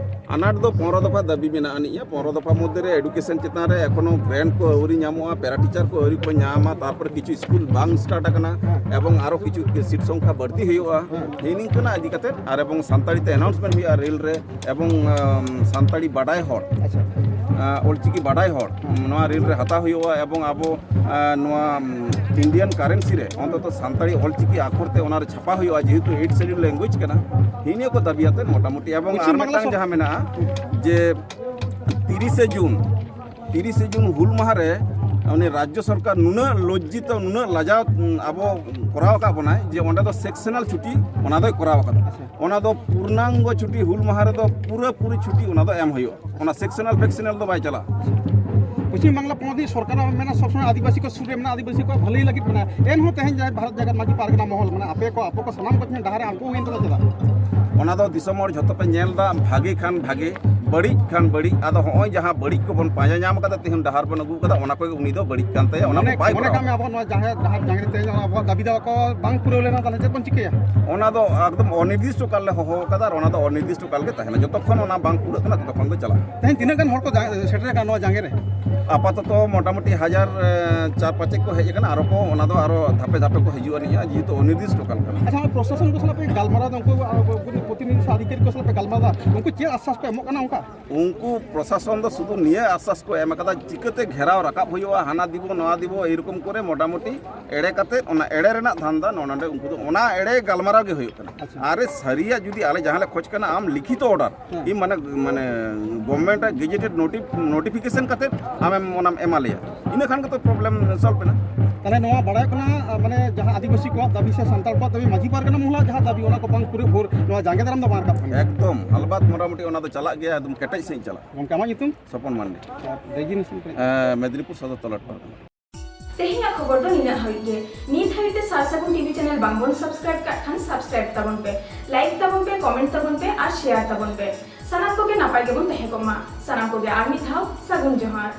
ᱟᱱᱟᱴ ᱫᱚ ᱯᱚᱱᱨᱚ ᱫᱚᱯᱷᱟ ᱫᱟᱹᱵᱤ ᱢᱮᱱᱟᱜ ᱟᱹᱱᱤᱡᱼᱟ᱾ ᱯᱚᱱᱨᱚ ᱫᱚᱯᱷᱟ ᱢᱚᱫᱽᱫᱷᱮ ᱨᱮ ᱮᱰᱩᱠᱮᱥᱚᱱ ᱪᱮᱛᱟᱱ ᱨᱮ ᱮᱠᱷᱚᱱᱳ ᱜᱨᱮᱱᱴ ᱠᱚ ᱟᱹᱣᱨᱤ ᱧᱟᱢᱚᱜᱼᱟ, ᱯᱮᱨᱟ ᱴᱤᱪᱟᱨ ᱠᱚ ᱟᱹᱣᱨᱤ ᱠᱚ ᱧᱟᱢᱟ, ᱛᱟᱨᱯᱚᱨᱮ ᱠᱤᱪᱷᱩ ᱥᱠᱩᱞ ᱵᱟᱝ ᱥᱴᱟᱨᱴ ᱟᱠᱟᱱᱟ, ᱦᱮᱸ᱾ ᱮᱵᱚᱝ ᱟᱨᱚ ᱠᱤᱪᱷᱩ ᱥᱤᱴ ᱥᱚᱝᱠᱷᱟ ᱵᱟᱹᱲᱛᱤ ᱦᱩᱭᱩᱜᱼᱟ᱾ ᱦᱮᱸ᱾ ᱦᱤᱱᱤᱝᱠᱟᱹᱱᱟᱜ ᱤᱫᱤ ᱠᱟᱛᱮ, ᱟᱨ ᱮᱵᱚᱝ ᱥᱟᱱᱛᱟᱲᱤ ᱛᱮ ᱟᱱᱟᱣᱩᱱᱥᱢᱮᱱᱴ ᱦᱩᱭᱩᱜᱼᱟ ᱨᱮᱞ ᱨᱮ, ᱮᱵᱚᱝ, ᱟᱢ, ᱥᱟᱱᱛᱟᱲᱤ ᱵᱟᱰᱟᱭ ᱦᱚᱲ, ᱟᱪᱪᱷᱟ᱾ ᱟᱸ, ᱚᱞᱪᱤᱠᱤ ᱵᱟᱰᱟᱭ ᱦᱚᱲ ᱱᱚᱣᱟ ᱨᱤᱱ ᱨᱮ ᱦᱟᱛᱟᱣ ᱦᱩᱭᱩᱜᱼᱟ, ᱮᱵᱚᱝ ᱟᱵᱚ, ᱟᱸ, ᱱᱚᱣᱟ, ᱩᱢ, ᱤᱱᱰᱤᱭᱟᱱ ᱠᱟᱨᱮᱱᱥᱤ ᱨᱮ ᱚᱱᱛᱚᱛᱚ ᱥᱟᱱᱛᱟᱲᱤ ᱚᱞᱪᱤᱠᱤ ᱟᱠᱷᱚᱨ ᱛᱮ ᱚᱱᱟ ᱨᱮ ᱪᱷᱟᱯᱟ ᱦᱩᱭᱩᱜᱼᱟ, ᱡᱮᱦᱮᱛᱩ ᱮᱭᱤᱴ ᱥᱤᱰᱩᱞ ᱞᱮᱝᱜᱩᱭᱮᱡᱽ ᱠᱟᱱᱟ᱾ ᱦᱤᱱᱤᱭᱟᱹ ᱠᱚ ᱫᱟᱹᱵᱤ ᱟᱛᱮ ᱢᱚᱴᱟᱢᱩᱴᱤ, ᱮᱵᱚᱝ ᱯᱚᱪᱷᱤᱢ ᱟᱨ ᱵᱟᱝᱞᱟ ᱢᱤᱫᱴᱟᱝ ᱥᱚᱨ- ᱡᱟᱦᱟᱸ ᱢᱮᱱᱟᱜᱼᱟ ᱡᱮ ᱛᱤᱨᱤᱥᱮ ᱡᱩᱱ, ᱛᱤᱨᱤᱥᱮ ᱡᱩᱱ ᱦᱩᱞ ᱢᱟᱦᱟ ᱨᱮ ᱩᱱᱤ ᱨᱟᱡᱽᱡᱚ ᱥᱚᱨᱠᱟᱨ ᱱᱩᱱᱟᱹᱜ ᱞᱚᱡᱡᱤᱛᱚ, ᱱᱩᱱᱟᱹᱜ ᱞᱟᱡᱟᱣ, ᱩᱢ, ᱟᱵᱚ ᱠᱚᱨᱟᱣ ᱟᱠᱟᱫ ᱵᱚᱱᱟᱭ ᱡᱮ ᱚᱸᱰᱮ ᱫᱚ ᱥᱮᱠᱥᱚᱱᱟᱞ ᱪᱷᱩᱴᱤ ᱚᱱᱟ ᱫᱚᱭ ᱠᱚᱨᱟᱣ ᱟᱠᱟᱫᱟ᱾ ᱟᱪᱪᱷᱟ᱾ ᱚᱱᱟ ᱫᱚ ᱯᱩᱨᱱᱟᱝᱜᱚ ᱪᱷᱩᱴᱤ ᱦᱩᱞ ᱢᱟᱦᱟ ᱨᱮᱫᱚ ᱯᱩᱨᱟᱹᱯᱩᱨᱤ ᱪᱷᱩᱴᱤ ᱚᱱᱟ ᱫᱚ ᱮᱢ ᱦᱩᱭᱩᱜᱼᱟ, ᱚᱱᱟ ᱥᱮᱠᱥᱚᱱᱟᱞ ᱯᱷᱮᱠᱥᱚᱱᱟᱞ ᱫᱚ ᱵᱟᱭ ᱪᱟᱞᱟᱜᱼᱟ᱾ ᱯᱚᱪᱷᱤᱢ ᱵᱟᱝᱞᱟ ᱯᱚᱱᱚᱛ ᱨᱤᱱᱤᱡ ᱥᱚᱨᱠᱟᱨ ᱦᱚᱸ ᱢᱮᱱᱟ ᱥᱚᱵ ᱥᱚᱢᱚᱭ ᱟᱹᱫᱤᱵᱟᱹᱥᱤ ᱠᱚ ᱥᱩᱨ ᱨᱮ ᱢᱮᱱᱟᱜᱼᱟ, ᱟᱹᱫᱤᱵᱟᱹᱥᱤ ᱠᱚᱣᱟᱜ ᱵᱷᱟᱹᱞᱟᱹᱭ ᱞᱟᱹᱜᱤᱫ ᱢᱮᱱᱟᱜᱼᱟ᱾ ᱮᱱᱦᱚᱸ ᱛᱮᱦᱮᱧ ᱡᱟᱦᱟᱸᱭ ᱵᱷᱟᱨᱚᱛ ᱡᱟᱠᱟᱛ ᱢᱟᱹᱡᱷᱤ ᱯᱟᱨᱜᱟᱱᱟ ᱢᱚᱦᱚᱞ ᱢᱮᱱᱟᱜᱼᱟ, ᱟᱯᱮ ᱠᱚ, ᱟᱯᱮ ᱠᱚ ᱥᱟᱱᱟᱢ ᱠᱚ ᱴᱷᱮᱱ ᱰᱟᱦᱟᱨ ᱨᱮ ᱟᱬᱜᱚ ᱦᱩᱭᱮᱱ ᱛᱟᱯᱮ ᱪᱮᱫᱟᱜ? ᱚᱱᱟ ᱫᱚ ᱫᱤᱥᱚᱢ ᱦᱚᱲ ᱡᱷᱚᱛᱚ ᱯᱮ ᱧᱮᱞ ᱮᱫᱟ, ᱵᱷᱟᱜᱮ ᱠᱷᱟᱱ ᱵᱷᱟᱜᱮ, ᱵᱟᱹᱲᱤᱡ ᱠᱷᱟᱱ ᱵᱟᱹᱲᱤᱡ᱾ ᱟᱫᱚ ᱦᱚᱸᱜᱼᱚᱭ ᱡᱟᱦᱟᱸ ᱵᱟᱹᱲᱤᱡ ᱠᱚᱵᱚᱱ ᱯᱟᱸᱡᱟ ᱧᱟᱢ ᱠᱟᱫᱟ, ᱛᱮᱦᱮᱧ ᱰᱟᱦᱟᱨ ᱵᱚᱱ ᱟᱹᱜᱩ ᱠᱟᱫᱟ, ᱚᱱᱟ ᱠᱚᱜᱮ ᱩᱱᱤ ᱫᱚ ᱵᱟᱹᱲᱤᱡ ᱠᱟᱱ ᱛᱟᱭᱟ, ᱚᱱᱟ ᱢᱚᱱᱮ, ᱠᱚ ᱵᱟᱭ ᱢᱚᱱᱮ ᱠᱚᱨᱟᱣᱟ᱾ ᱠᱟᱜ ᱢᱮ, ᱟᱵᱚ ᱱᱚᱣᱟ ᱡᱟᱦᱮᱨ ᱰᱟᱦᱟᱨ ᱡᱟᱸᱜᱮ ᱨᱮ ᱛᱮᱦᱮᱧ ᱟᱵᱚᱣᱟᱜ ᱫᱟᱹᱵᱤ ᱫᱟᱣᱟ ᱠᱚ ᱵᱟᱝ ᱯᱩᱨᱟᱹᱣ ᱞᱮᱱᱟ, ᱛᱟᱦᱚᱞᱮ ᱪᱮᱫ ᱵᱚᱱ ᱪᱤᱠᱟᱹᱭᱟ? ᱚᱱᱟ ᱫᱚ ᱮᱠᱫᱚᱢ ᱚᱱᱤᱨᱫᱤᱥᱴᱚ ᱠᱟᱞ ᱞᱮ ᱦᱚᱦᱚ ᱟᱠᱟᱫᱟ ᱟᱨ ᱚᱱᱟ ᱫᱚ ᱚᱱᱤᱨᱫᱤᱥᱴᱚ ᱠᱟᱞ ᱜᱮ ᱛᱟᱦᱮᱱᱟ, ᱡᱚᱛᱚᱠᱷᱚᱱ ᱚᱱᱟ ᱵᱟᱝ ᱯᱩᱨᱟᱹᱜ ᱠᱟᱱᱟ, ᱛᱚᱛᱚᱠᱷᱚᱱ ᱜᱮ ᱪᱟᱞᱟᱜᱼᱟ᱾ ᱛᱮᱦᱮᱧ ᱛᱤᱱᱟᱹᱜ ᱜᱟᱱ ᱦᱚᱲ ᱠᱚ ᱡᱟ-, ᱥᱮᱴᱮᱨ ᱟᱠᱟᱱᱟ ᱱᱚᱣᱟ ᱡᱟᱸᱜᱮ ᱨᱮ? ᱟᱯᱟᱛᱚᱛᱚ ᱢᱚᱴᱟᱢᱩᱴᱤ ᱦᱟᱡᱟᱨ, ᱮ, ᱪᱟᱨ ᱯᱟᱸᱪᱮᱠ ᱠᱚ ᱦᱮᱡ ᱟᱠᱟᱱᱟ, ᱟᱨᱚ ᱠᱚ ᱚᱱᱟ ᱫᱚ ᱟᱨᱚ ᱫᱷᱟᱯᱮ ᱫᱷᱟᱯᱮ ᱠᱚ ᱦᱤᱡᱩᱜᱼᱟ ᱱᱤᱭᱟᱹ, ᱡᱮᱦᱮᱛᱩ ᱚᱱᱤᱨᱫᱤᱥᱴᱚ ᱠᱟᱞ ᱠᱟᱱᱟ᱾ ᱟᱪᱪᱷᱟ, ᱱᱚᱜᱼᱚᱭ ᱯᱨᱚᱥᱟᱥᱚᱱ ᱠᱚ ᱥᱟᱞᱟᱜ ᱯᱮ ᱜᱟᱞᱢᱟᱨᱟᱣ ᱮᱫᱟ, ᱩᱱᱠᱩ, ᱟ, ᱩᱱᱠᱩ ᱯᱨᱚᱛᱤᱱᱤᱫᱷᱤ ᱥᱮ ᱟᱫᱷᱤᱠᱟᱨᱤᱠ ᱠᱚ ᱥᱟᱞᱟᱜ ᱯᱮ ᱜᱟᱞᱢᱟᱨᱟᱣ ᱮᱫᱟ, ᱩᱱᱠᱩ ᱪᱮᱫ ᱟᱥᱥᱟᱥ ᱠᱚ ᱮᱢᱚᱜ ᱠᱟᱱᱟ ᱚᱱᱠᱟ? ᱩᱱᱠᱩ ᱯᱨᱚᱥᱟᱥᱚᱱ ᱫᱚ ᱥᱩᱫᱷᱩ ᱱᱤᱭᱟᱹ ᱟᱥᱥᱟᱥ ᱠᱚ ᱮᱢ ᱟᱠᱟᱫᱟ, ᱪᱤᱠᱟᱹᱛᱮ ᱜᱷᱮᱨᱟᱣ ᱨᱟᱠᱟᱵ ᱦᱩᱭᱩᱜᱼᱟ, ᱦᱟᱱᱟ ᱫᱤᱵᱚ ᱱᱚᱣᱟ ᱫᱤᱵᱚ, ᱮᱭᱨᱚᱠᱚᱢ ᱠᱚᱨᱮ ᱢᱚᱴᱟᱢᱩᱴᱤ ᱮᱲᱮ ᱠᱟᱛᱮ, ᱚᱱᱟ ᱮᱲᱮ ᱨᱮᱱᱟᱜ ᱫᱷᱟᱱᱫᱟ ᱱᱚᱰᱮ ᱩᱱᱠᱩ ᱫᱚ ᱚᱱᱟ ᱮᱲᱮ ᱜᱟᱞᱢᱟᱨᱟᱣ ᱜᱮ ᱦᱩᱭᱩᱜ ᱠᱟᱱᱟ᱾ ᱟᱪᱪᱷᱟ᱾ ᱟᱨᱮ ᱥᱟᱹᱨᱤᱭᱟᱜ ᱡᱩᱫᱤ ᱟᱞᱮ ᱡᱟᱦᱟᱸ ᱞᱮ ᱠᱷᱚᱡᱽ ᱠᱟᱱᱟ, ᱟᱢ ᱞᱤᱠᱷᱤᱛᱚ ᱚᱨᱰᱟᱨ, ᱦᱮᱸ᱾ ᱤᱧ ᱢᱟᱱᱮ, ᱢᱟᱱᱮ ᱜᱚᱵᱷᱢᱮᱱᱴ ᱟᱜ ᱜᱮᱡᱮᱴᱮᱰ ᱱᱳᱴᱤ-, ᱱᱳᱴᱤᱯᱷᱤᱠᱮᱥᱚᱱ ᱠᱟᱛᱮ ᱟᱢᱮᱢ ᱚᱱᱟᱢ ᱮᱢᱟ ᱞᱮᱭᱟ, ᱤᱱᱟᱹ ᱠᱷᱟᱱ ᱜᱮᱛᱚ ᱯᱨᱚᱵᱞᱮᱢ ᱥᱚᱞᱵᱷ ᱮᱱᱟ᱾ ᱛᱟᱦᱞᱮ ᱱᱚᱣᱟ ᱵᱟᱲᱟᱭ ᱠᱟᱱᱟ, ᱟ, ᱢᱟᱱᱮ ᱡᱟᱦᱟᱸ ᱟᱹᱫᱤᱵᱟᱹᱥᱤ ᱠᱚᱣᱟᱜ ᱫᱟᱹᱵᱤ ᱥᱮ ᱥᱟᱱᱛᱟᱲ ᱠᱚᱣᱟᱜ ᱫᱟᱹᱵᱤ, ᱢᱟᱹᱡᱷᱤ ᱯᱟᱨᱜᱟᱱᱟ ᱢᱚᱦᱚᱞᱟᱜ ᱡᱟᱦᱟᱸ ᱫᱟᱹᱵᱤ, ᱚᱱᱟ ᱠᱚ ᱵᱟᱝ ᱯᱩᱨᱟᱹ ᱵᱷᱳᱨ, ᱱᱚᱣᱟ ᱡᱟᱸᱜᱮ ᱫᱟᱨᱟᱢ ᱫᱚ ᱵᱟᱝ ᱨᱟᱠᱟᱵ ᱠᱟᱱᱟ᱾ ᱮᱠᱫᱚᱢ, ᱟᱞᱵᱟᱛ ᱢᱚᱴᱟᱢᱩᱴᱤ ᱚᱱᱟ ᱫᱚ ᱪᱟᱞᱟᱜ ᱜᱮᱭᱟ, ᱮᱠᱫᱚᱢ ᱠᱮᱴᱮᱡ ᱥᱟᱺᱦᱤᱡ ᱪᱟᱞᱟᱜᱼᱟ᱾ ᱜᱚᱢᱠᱮ, ᱟᱢᱟᱜ ᱧᱩᱛᱩᱢ? ᱥᱚᱯᱚᱱ ᱢᱟᱱᱰᱤ᱾ ᱟᱨ ᱫᱟᱹᱭᱡᱤ ᱱᱤᱥᱤᱱ ᱠᱟᱱᱟ᱾ ᱮᱸ, ᱢᱮᱫᱽᱱᱤᱯᱩᱨ ᱥᱚᱫᱚᱨ ᱛᱚᱞᱟᱴ ᱯᱟᱨᱜᱟᱱᱟ᱾ ᱛᱮᱦᱮᱧᱟᱜ ᱠᱷᱚᱵᱚᱨ ᱫᱚ ᱱᱤᱱᱟᱹᱜ ᱦᱟᱹᱵᱤᱡ ᱜᱮ᱾ ᱱᱤᱛ ᱦᱟᱹᱵᱤᱡ ᱛᱮ ᱥᱟᱨ ᱥᱟᱹᱜᱩᱱ ᱴᱤᱵᱷᱤ ᱪᱮᱱᱮᱞ ᱵᱟᱝᱵᱚᱱ ᱥᱟᱵᱥᱠᱨᱟᱭᱤᱵ ᱠᱟᱜ ᱠᱷᱟᱱ ᱥᱟᱵᱥᱠᱨᱟᱭᱤᱵ ᱛᱟᱵᱚᱱ ᱯᱮ, ᱞᱟᱭᱤᱠ ᱛᱟᱵᱚᱱ ᱯᱮ, ᱠᱚᱢᱮᱱᱴ ᱛᱟᱵᱚᱱ ᱯᱮ ᱟᱨ ᱥᱮᱭᱟᱨ ᱛᱟᱵᱚᱱ ᱯᱮ᱾ ᱥᱟᱱᱟᱢ ᱠᱚᱜᱮ ᱱᱟᱯᱟᱭ ᱜᱮᱵᱚᱱ ᱛᱟᱦᱮᱸ ᱠᱚᱜ ᱢᱟ᱾ ᱥᱟᱱᱟᱢ ᱠᱚᱜᱮ ᱟᱨ ᱢᱤᱫ ᱫᱷᱟᱣ ᱥᱟᱹᱜᱩᱱ ᱡᱚᱦᱟᱨ᱾